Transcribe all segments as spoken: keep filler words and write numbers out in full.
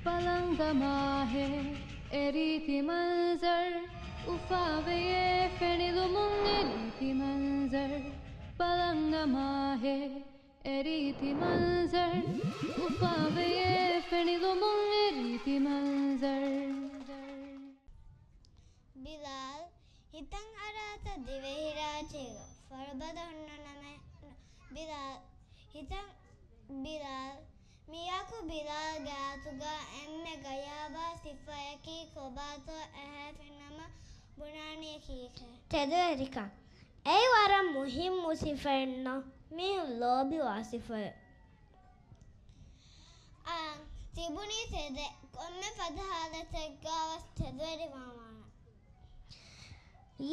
ބަލަން ގަމާހޭ އެ ރީތި މަންޒަރު، އުފާވެޔޭ ފެނިލުމުން އެ ރީތި މަންޒަރު. ބަލަން ގަމާހޭ އެ ރީތި މަންޒަރު، އުފާވެޔޭ ފެނިލުމުން އެ ރީތި މަންޒަރު. ބިލާލް ހިތަށް އަރާތަ ދިވެހިރާއްޖޭގަ ފަރުބަދަ ހުންނަ ނަމެއް؟ ބިލާލް ހިތަށް، ބިލާލް، މިއަކު ބިލާލްގެ އަތުގަ އެންމެ ގަޔާބާ ސިފަޔަކީ ކޮބާތޯ އެހެން ނަމަ ބުނާނީ ކީކޭ؟ ތެދުވެރިކަން. އެއީ ވަރަށް މުހިއްމު ސިފައެއްނު؟ މީހުން ލޯބިވާ ސިފައެއް. އާނ، ތިބުނީ ތެދެއް. ކޮންމެ ފަދަ ހާލަތެއްގަވެސް ތެދުވެރިވާން ވާނެ.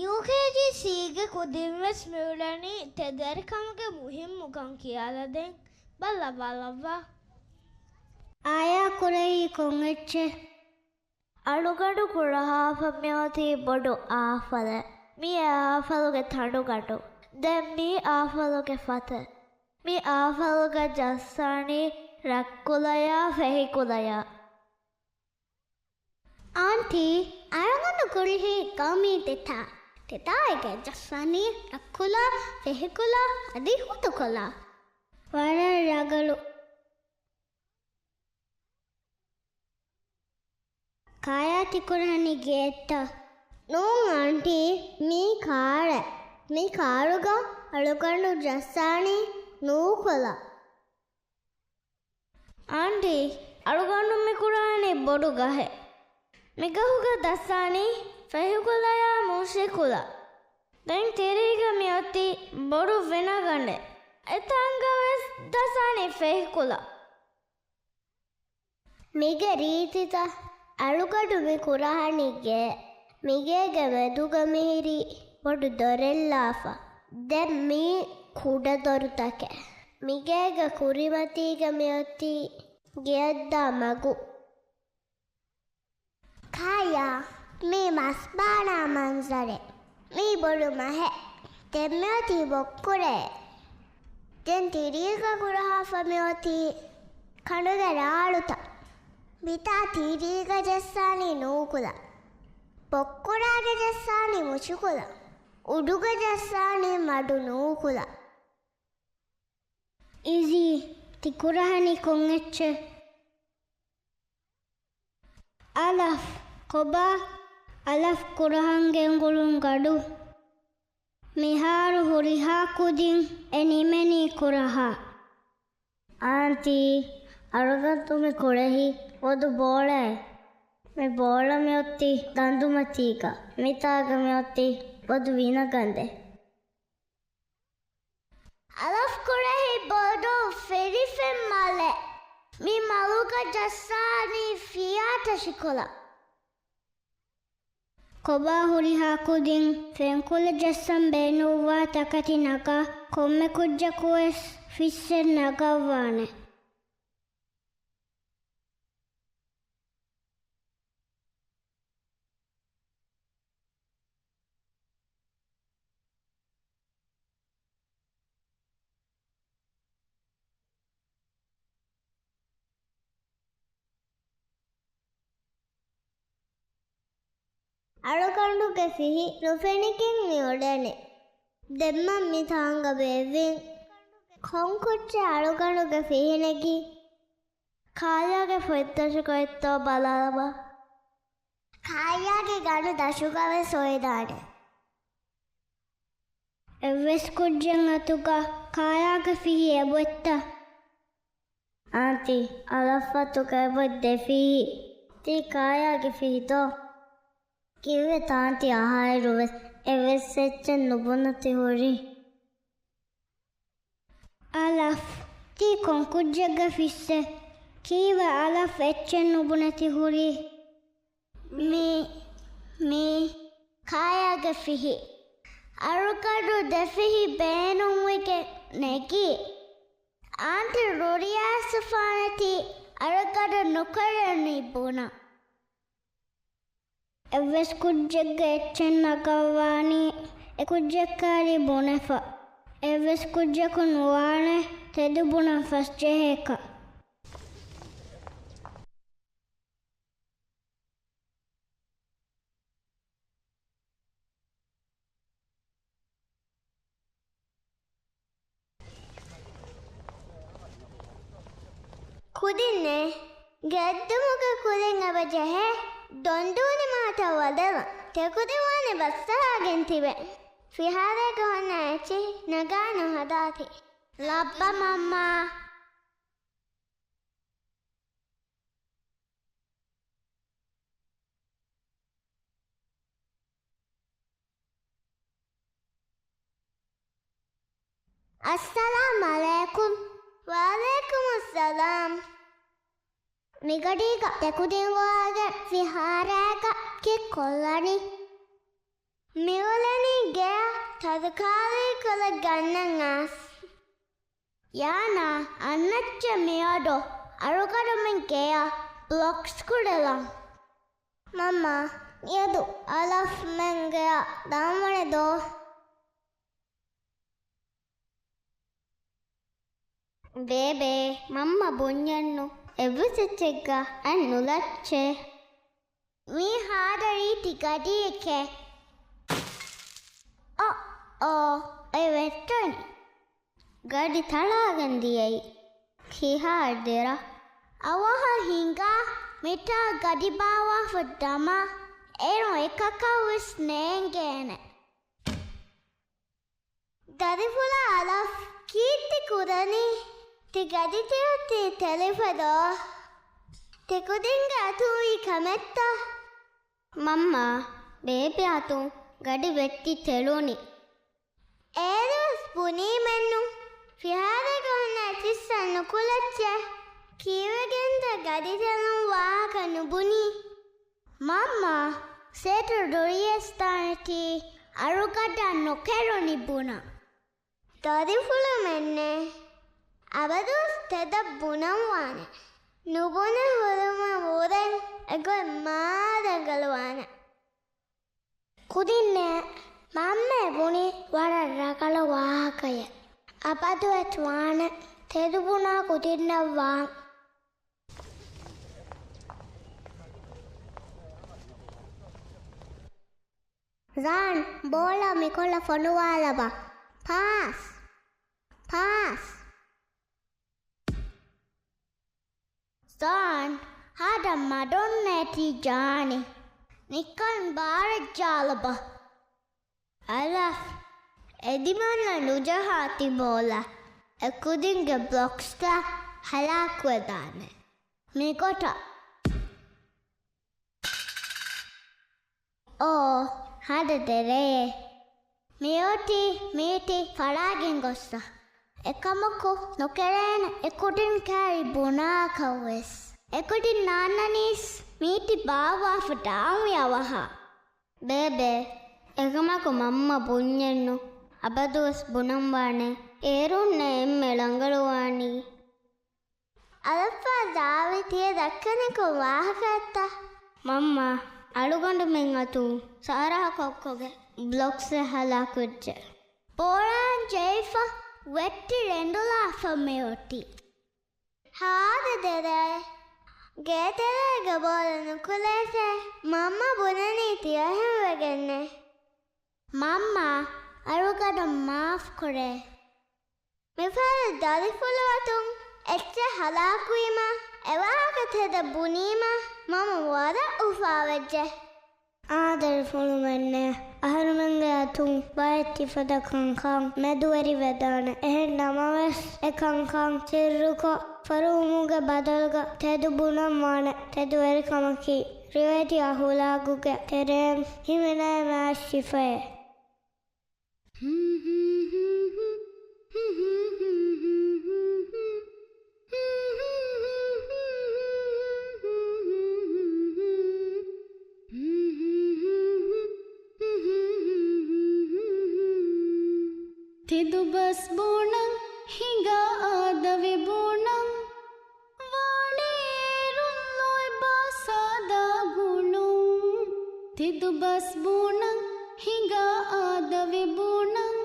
ޔޫކޭޖީސީގެ ކުދިންވެސް މިއުޅެނީ ތެދުވެރިކަމުގެ މުހިއްމުކަން ކިޔާލަދޭން. ބައްލަވާލައްވާ. އާޔާ ކުރެއީ ކޮން އެއްޗެއް؟ އަޅުގަނޑު ކުރަހާފަ މިއޮތީ ބޮޑު އާފަލެއް. މީ އެ އާފަލުގެ ތަނޑުގަނޑު. ދެން މީ އާފަލުގެ ފަތެއް. މި އާފަލުގަ ޖައްސާނީ ރަތްކުލަޔާ ފެހިކުލަޔާ. އާންޓީ، އަޅުގަނޑު ކުރެހި ގައުމީ ތެތާ. ތެތާއިގަ ޖައްސާނީ ރަތްކުލަ، ފެހިކުލަ އަދި ހުތުކުލަ. ވަރަށް ރަނގަޅު. ކާޔާ ތި ކުރަނީ ގެއެއްތަ؟ ނޫން އާންޓީ، މީ ކާރެއް. މި ކާރުގަ އަޅުގަނޑު ޖައްސާނީ ނޫކުލަ. އާންޓީ، އަޅުގަނޑު މި ކުރާނީ ބޮޑު ގަހެއް. މި ގަހުގަ ދައްސާނީ ފެހިކުލަޔާ މުށިކުލަ. ދެން ތިރީގަ މިއޮތީ ބޮޑު ވިނަގަނޑެއް. އެތާނގަވެސް ދައްސާނީ ފެހިކުލަ. މީގެ ރީތިތައް. އަޅުގަނޑު މި ކުރަހަނީ ގެއެއް. މިގޭގެ މެދުގަ މިހިރީ ބޮޑު ދޮރެއްލާފަ. ދެން މީ ކުޑަ ދޮރުތަކެއް. މިގޭގެ ކުރިމަތީގަ މިއޮތީ ގެއަށްދާ މަގު. ކާޔާ، މީ މަސްބާނާ މަންޒަރެއް. މީ ބޮޑު މަހެއް. ދެން މިއޮތީ ބޮއްކުރެއެއް. ދެން ތިރީގަ ކުރަހާފަ މިއޮތީ ކަނޑުގެ ރާޅުތައް. މިތާ ތިރީގަ ޖައްސާނީ ނޫކުލަ. ބޮއްކުރާގަ ޖައްސާނީ މުށިކުލަ. އުޑުގަ ޖައްސާނީ މަޑު ނޫކުލަ. އީޒީ، ތި ކުރަހަނީ ކޮން އެއްޗެއް؟ އަލަފް، ކޮބާ؟ އަލަފް ކުރަހަން ގެންގުޅުން ގަޑު. މިހާރު ހުރިހާ ކުދިން އެ ނިމެނީ ކުރަހާ. އާންޓީ، އަޅުގަނޑު މި ކުރެހި ބޮޑު ބޯޅައެއް. މި ބޯޅަ މިއޮތީ ދަނޑުމަތީގަ. މިތާގަ މިއޮތީ ބޮޑު ވިނަގަނޑެއް. އަލަފް ކުރެހި ބޮޑު ފިރިފެން މަލެއް. މި މަލުގަ ޖައްސާނީ ފިޔާތޮށިކުލަ. ކޮބާ ހުރިހާ ކުދިން ފެންކުލަ ޖައްސަން ބޭނުންވާ ތަކެތި ނަގާ ކޮންމެ ކުއްޖަކުވެސް ފިއްސެއް ނަގައްވާނެ. އަޅުގަނޑުގެ ފިހި ނުފެނިގެން މިއުޅެނީ. ދެންމެ މި ތާނގަ ބޭއްވިން. ކޮން ކުއްޖެއް އަޅުގަނޑުގެ ފިހި ނެގީ؟ ކާޔާގެ ފޮތްދަށުގައިތޯ ބަލާލަބަ. ކާޔާގެ ގަނޑު ދަށުގަވެސް އޮވެދާނެ. އެއްވެސް ކުއްޖެއް އަތުގަ ކާޔާގެ ފިހި އެބޮތްތަ؟ އާންޓީ، އަލަފް އަތުގަ އެބޮތް ދެ ފިހި. ތީ ކާޔާގެ ފިހިތޯ؟ ކީއްވެ ތާންތީ އަހާއިރުވެސް އެއްވެސް އެއްޗެއް ނުބުނެތި ހުރީ؟ އަލަފް، ތީ ކޮން ކުއްޖެއްގެ ފިއްސެއް؟ ކީއްވެ އަލަފް އެއްޗެއް ނުބުނެތި ހުރީ؟ މީ، މީ ކާޔާގެ ފިހި. އަޅުގަނޑު ދެ ފިހި ބޭނުންވެގެން ނެގީ. އާންޓީ ރުރިޔާ ސުފާނެތީ އަޅުގަނޑު ނުކުރެވުނީ ބުނަން. އެއްވެސް ކުއްޖެއްގެ އެއްޗެއް ނަގައްވާނީ އެ ކުއްޖަކާރީ ބުނެފަ. އެއްވެސް ކުއްޖަކު ނުވާނެ ތެދު ބުނަން ފަސްޖެހޭކަށް. ކުދިންނޭ، ގެއައްދުމުގެ ކުދިން އެބަ ޖެހޭ ދޮންދޫނި މާތައް ވަދެލަން. ތެކުދިން ވާނެ ބައްސަވާގެން ތިބެ. ފިހާރައިގަ ހުންނަ އެއްޗިހި ނަގާ ނުހަދާތި. ލައްބަ މަންމާ. އައްސަލާމް ޢަލައިކުމް. ވަޢަލައިކުމުއް ސަލާމް. މިގަޑީގަ ތެކުދިން ވާގެން ފިހާރައިގަ ކީއްކޮށްލަނީ؟ މިއުޅެނީ ގެއަށް ތަރުކާރީ ކުލަ ގަންނަން އައިސް. ޔާނާ، އަންނައްޗޭ މިއަޑު އަޅުގަނޑުމެން ގެއަށް ބްލޮކްސް ކުޅެލަން. މަންމާ، މިއަދު އަލަފްމެން ގެއަށް ދާންވަނެ ދޯ؟ ބޭބޭ، މަންމަ ބުންޏެއްނު، އެއްވެސް އެއްޗެއްގަ އަތް ނުލައްޗޭ. މީ ހާދަ ރީތި ގަޑިއެކޭ. އޮ، އޯ، އެ ވެއްޓުނީ. ގަޑި ތަޅާގެން ދިޔައީ. ކިހާ ދެރަ؟ އަވަހަށް ހިނގާ މިޓާ ގަޑި ބާވާފަ ދަމާ އޭރުން އެކަކަށް ވެސް ނޭނގޭނެ. ދަރިފުޅާ އަލަފް، ކީއްތި ކުރަނީ؟ ތި ގަދި ތިއޮތީ ތެޅިފަ ދޯ؟ ތިކުދިންގެ އަތުން ވީ ކަމެއްތަ؟ މަންމާ، ބޭބެ އަތުން ގަޑި ވެއްޓި ތެޅުނީ. އޭރުވެސް ބުނީމެއްނު، ފިހާރައިގަ ހުންނަ އެއްޗިއްސަށް ނުކުޅައްޗޭ. ކީއްވެގެންތަ ގަޑި ތެޅުން ވާހަކަ ނުބުނީ؟ މަންމާ، ސޭޓު ޑޮރިޔަސް ދާނެތީ އަޅުގަޑަށް ނުކެރުނި ބުނަން. ދަރިފުޅުމެންނޭ، އަބަދުވެސް ތެދަށް ބުނަންވާނެ. ނުބުނެ ހުރުމަށް ވުރެން އެގޮތް މާ ރަނގަޅުވާނެ. ކުދިންނޭ، މަންމައޭ ބުނީ ވަރަށް ރަނގަޅު ވާހަކައެއް. އަބަދުވެސް ވާނެ ތެދު ބުނާ ކުދިންނަށް ވާން. ޒާން، ބޯޅަ މިކޮޅަށް ފޮނުވާލަބަ. ޕާސް. ޕާސް. ޒާން، ހާދަ މަޑުންނޭތީ ޖާނި. ނިކަން ބާރަށް ޖާލަބަ. އަލަފް، އެދިމަންނަށް ނުޖަހާ ތި ބޯޅަ. އެކުދިންގެ ބްލޮކްސްތައް ހަލާކުވެދާނެ. މިގޮތަށް. އޯ، ހާދަ ދެރައޭ. މިއޮތީ މީޓި ފަޅާގެން ގޮއްސަ. އެކަމަކު ނުކެރޭނެ އެކުދިން ކައިރި ބުނާކަށްވެސް. އެކުދިން ނާންނަނީސް މީޓި ބާއްވާފަ ދާންވީ އަވަހަށް. ބޭބޭ، އެކަމަކު މަންމަ ބުންޏެއްނު، އަބަދުވެސް ބުނަންވާނެ. އޭރުންނޭ އެންމެ ރަނގަޅުވާނީ. އަލަފާ ޒާވި ތިޔަ ދައްކަނީ ކޮން ވާހަކައެއްތަ؟ މަންމާ، އަޅުގަނޑުމެން އަތުން ސާރާ ކޮއްކޮގެ ބްލޮކްސް ހަލާކުވެއްޖެ. ބޯޅައިން ޖެހިފަ ވެއްޓި ރެނޑުލާފަ މިއޮތީ. ހާދަ ދެރައޭ. ގޭތެރޭގަ ބޯޅަ ނުކުޅޭށޭ. މަންމަ ބުނަނީ ތިޔަހެން ވެގެންނޭ. މަންމާ، އަޅުގަޑަށް މާފްކުރޭ. މިފަހަރު ދަރިފުޅު އަތުން އެއްޗެއް ހަލާކުވީމަ، އެވާހަކަ ތެދަށް ބުނީމަ، މަންމަ ވަރަށް އުފާވެއްޖެ. އާ ދަރިފުޅުމެންނޭ، އަހަރުމެންގެ އަތުން ބައެއް ތިފަދަ ކަންކަން މެދުވެރިވެދާނެ. އެހެން ނަމަވެސް، އެ ކަންކަން ސިއްރުކޮށް، ފަރުވުމުގެ ބަދަލުގަ ތެދު ބުނަން ވާނެ. ތެދުވެރިކަމަކީ، ރިވެތި އަހުލާގުގެ ތެރެއިން ހިމެނޭ މާތް ސިފައެއް. ތެދުބަސް ބުނަން ހިނގާ އާދަވެ ބުނަން. ވާނެ އޭރުން ލޯތްބާ ސާދާ ގުޅުން. ތެދުބަސް ބުނަން ހިނގާ އާދަވެ ބުނަން.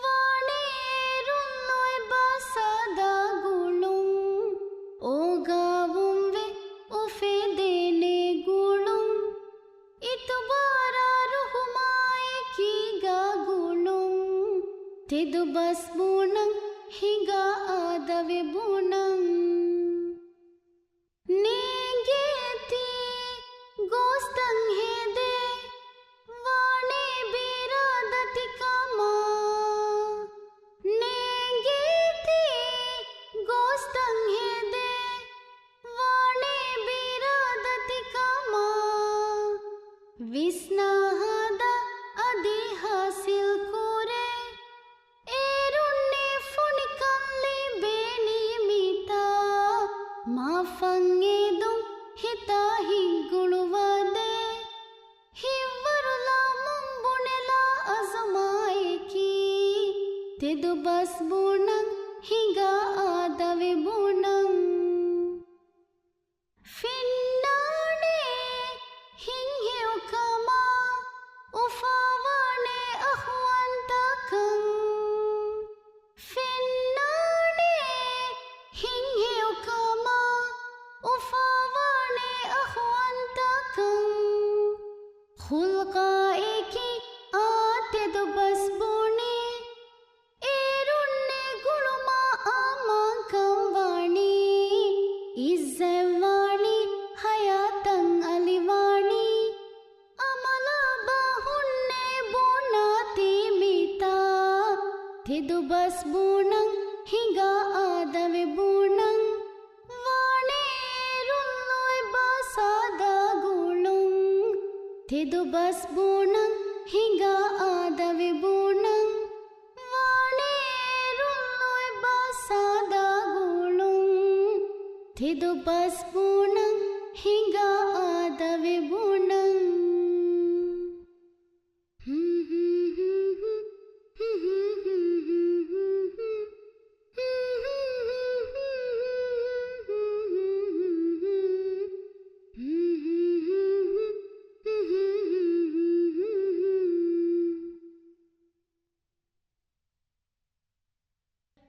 ވާނެ އޭރުން ލޯތްބާ ސާދާ ގުޅުން. އޯގާވުންވެ އުފެދޭނެ ގުޅުން. އިތުބާރާ ރުހުމާއެކީގާ ގުޅުން. ތެދުބަސް ބުނަން ހިނގާ އާދަވެ ބުނަން. ވިސްނާ ހަދާ އަދި ހާސިލް ކުރޭ. އޭރުންނެ ފޮނިކަން ލިބޭނީ މިތާ. މާފަށް އެދުން ހިތާ ހިތް ގުޅުވަދޭ. ހިތްވަރުލާމުން ބުނެލާ އަޒުމާއެކީ. ތެދު ބަސް ބުނަން ހިނގާ އާދަވެ ބުނަން. ފެންނާނެ ހިތްހެޔޮކަމާ އުފާވާނެ އަޚުވަންތަކަން. ފެންނާނެ ހިތްހެޔޮކަމާ އުފާވާނެ އަޚުވަންތަކަން. ޚުލްޤާއެކީ އާ ތެދު ބަސް ބުނޭ. އޭރުންނެ ގުޅުމާ އަމާންކަން ވާނީ. އިއްޒަތްވާނީ ހަޔާތަށް އަލިވާނީ. އަމަލާ ބަހުންނޭ ބުނާތީ މިތާ. ތެދު ބަސް ބުނަން ހިނގާ އާދަވެ ބުނަން. ވާނެ އޭރުން ލޯތްބާ ސާދާ ގުޅުން. ތެދު ބަސް ބުނަން ހިނގާ އާދަވެ ބުނަން. ވާނެ އޭރުން ލޯތްބާ ސާދާ ގުޅުން. ތެދު ބަސް ބުނަން ހިނގާ އާދަވެ ބުނަން.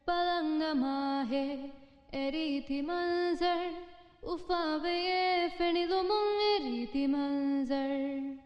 ބަލަން އަމާހޭ އެރީތި މަންޒަރު، އުފާވެޔޭ ފެނިލުމުން އެރީތި މަންޒަރު.